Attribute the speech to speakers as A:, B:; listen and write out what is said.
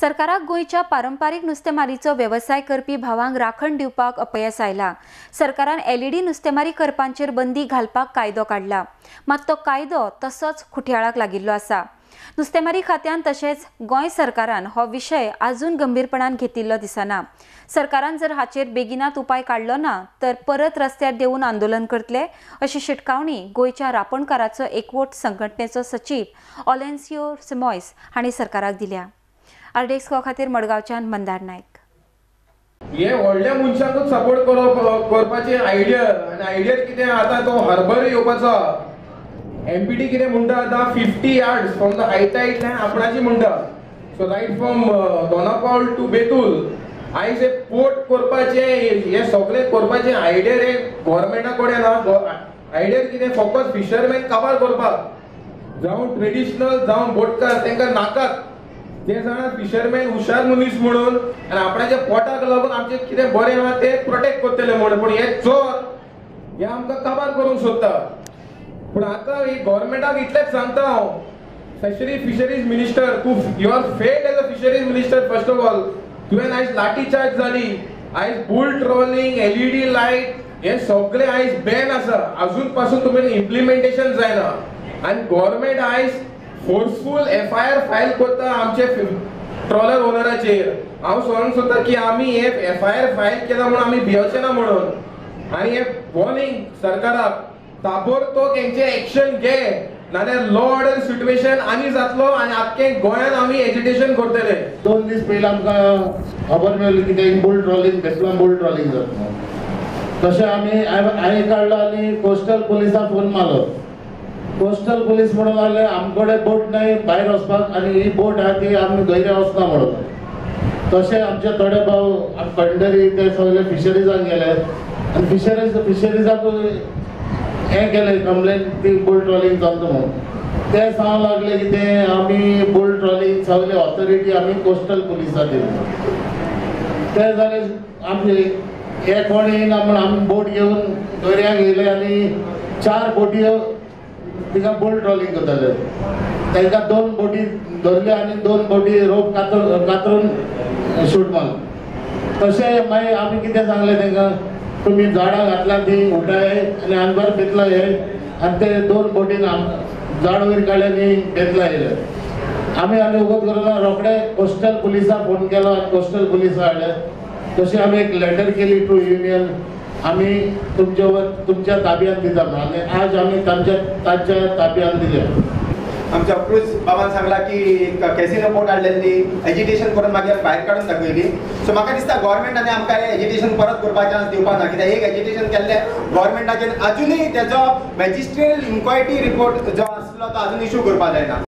A: सरकाराक गोंयच्या पारंपारीक नुस्तेमारीचो वेवसाय करपी भावांक राखण दिवपाक अपयस आयला। सरकारान एलईडी नुस्तेमारी करपांचेर बंदी घालपाक कायदो काडला, मात तो कायदो तसोच खुटयाळाक लागिल्लो आसा। नुस्तेमारी खात्यान तशेंच गोंय सरकारान हो विशय अजून गंभीरपणान घेतिल्लो दिसना। सरकारान जर हाचेर बेगिनात उपाय काडलो ना तर परत रस्त्यार देंवून आंदोलन करतले अशी शिटकावणी गोंयच्या रापणकाराचो एकवोट संघटनेचो सचीव ऑलेन्सियो सिमॉयस हांणी सरकाराक दिल्या। आरडीएक्स खातीर मडगांवच्यान मंदार नायक।
B: हे व्हडल्या मनशांकूच सपोर्ट करपाची आयडिया आनी आयडिया कितें आतां तो हार्बर येवपाचो। एमपीटी कितें म्हणटा आतां 50 yards from the high tide line आपणाची म्हणटा। So right from Dona Paula to Betul आयज हे पोर्ट करपाचे हे सगळें करपाचे आयडिया हे गव्हर्मेंटा कडेन ना। आयडिया कितें फकत फिशरमॅन काबार करपाक, जावं ट्रेडिशनल जावं बोटकार तांकां नाकात। ते जाणा फिशरमॅन हुशार मनीस म्हणून आनी आपणाच्या पोटाक लागून आमचें कितें बरें आहा तें प्रोटेक्ट करतले म्हणून, पूण हे चोर हे आमकां काबार करूंक सोदता। पूण आतां ही गव्हर्मेंटाक इतलेंच सांगता हांव, स्पेशली फिशरीज मिनिस्टर, तूं you are failed as a fisheries minister. First of all तुवें आयज लाठी चार्ज जाली, आयज बुल ट्रॉलिंग, एलईडी लायट हे सगळें आयज बॅन आसा, आजून पासून तुमी इम्प्लिमेंटेशन जायना। आनी गव्हर्मेंट आयज फोर्सफूल एफआयआर फायल करता आमचे ट्रॉलर ओनराचेर। हांव सांगूंक सोदता की आमी हे एफआयआर फायल केला म्हणून आमी भियोचे ना म्हणून। आनी हे वॉर्निंग सरकाराक ताबडतोब हेंचे एक्शन घे, नाजाल्यार लॉ ऑर्डर सिट्युएशन आनी जातलो आनी आख्खे गोंयांत आमी एजिटेशन करतले।
C: 2 दीस पयलीं आमकां खबर मेळ्ळी की ते बुल ट्रॉलिंग बेतलां बुल ट्रॉलिंग जाता। तशें आमी हांवें काडलो आनी कोस्टल पुलिसाक फोन मारलो। कोस्टल पुलीस म्हणून लागले आमकडे बोट नाही भायर वचपाक आनी ही बोट आहा ती आमी गैरे वचना म्हणून। तशें आमचे थोडे भाव कंडरी ते सगळे फिशरीजान गेले आनी फिशरीजाक हें केलें कंप्लेन ती बुल ट्रॉलिंग चलता म्हणून। ते सांगूंक लागले की ते आमी बुल ट्रॉलिंग सगळे ऑथॉरिटी आमी कोस्टल पुलिसाक दिली। ते जालें आमचे हे कोण येयना म्हूण आमी बोट घेवन दर्याक येयले आनी 4 बोटयो तिका बुल ट्रॉलिंग करताले। तांकां 2 बोटी धरल्यो आनी 2 बोटी रोप कातरून शूट मारलो। तशें मागीर आमी कितें सांगलें तांकां, तुमी झाडां घातला ती उठाय आनी आमदार बेतला हे आनी ते 2 बोटीन झाड वयर काडले आनी बेतला येयले। आमी आनी वगत करून रोखडे कोस्टल पुलिसाक फोन केलो आनी कोस्टल पुलिसां हाडले। तशें आमी एक लेटर केली टू युनियन, आमी तुमच्या ताब्यात दिता म्हणून, आनी आज आमी तांच्या ताब्यात दिले।
D: आमच्या अप्रूज बाबान सांगला की कॅसिनो बोट हाडलेली एजिटेशन करून मागीर भायर काडून दाखयली। सो म्हाका दिसता गव्हर्मेंटान आमकां हें एजिटेशन परत करपाक चान्स दिवपाक ना, कित्याक एक एजिटेशन केल्लें गव्हर्मेंटाचेर आजुनूय तेजो मॅजिस्ट्रियल इन्क्वायरी रिपोर्ट जो आसलो तो आजून इशू करपाक जायना।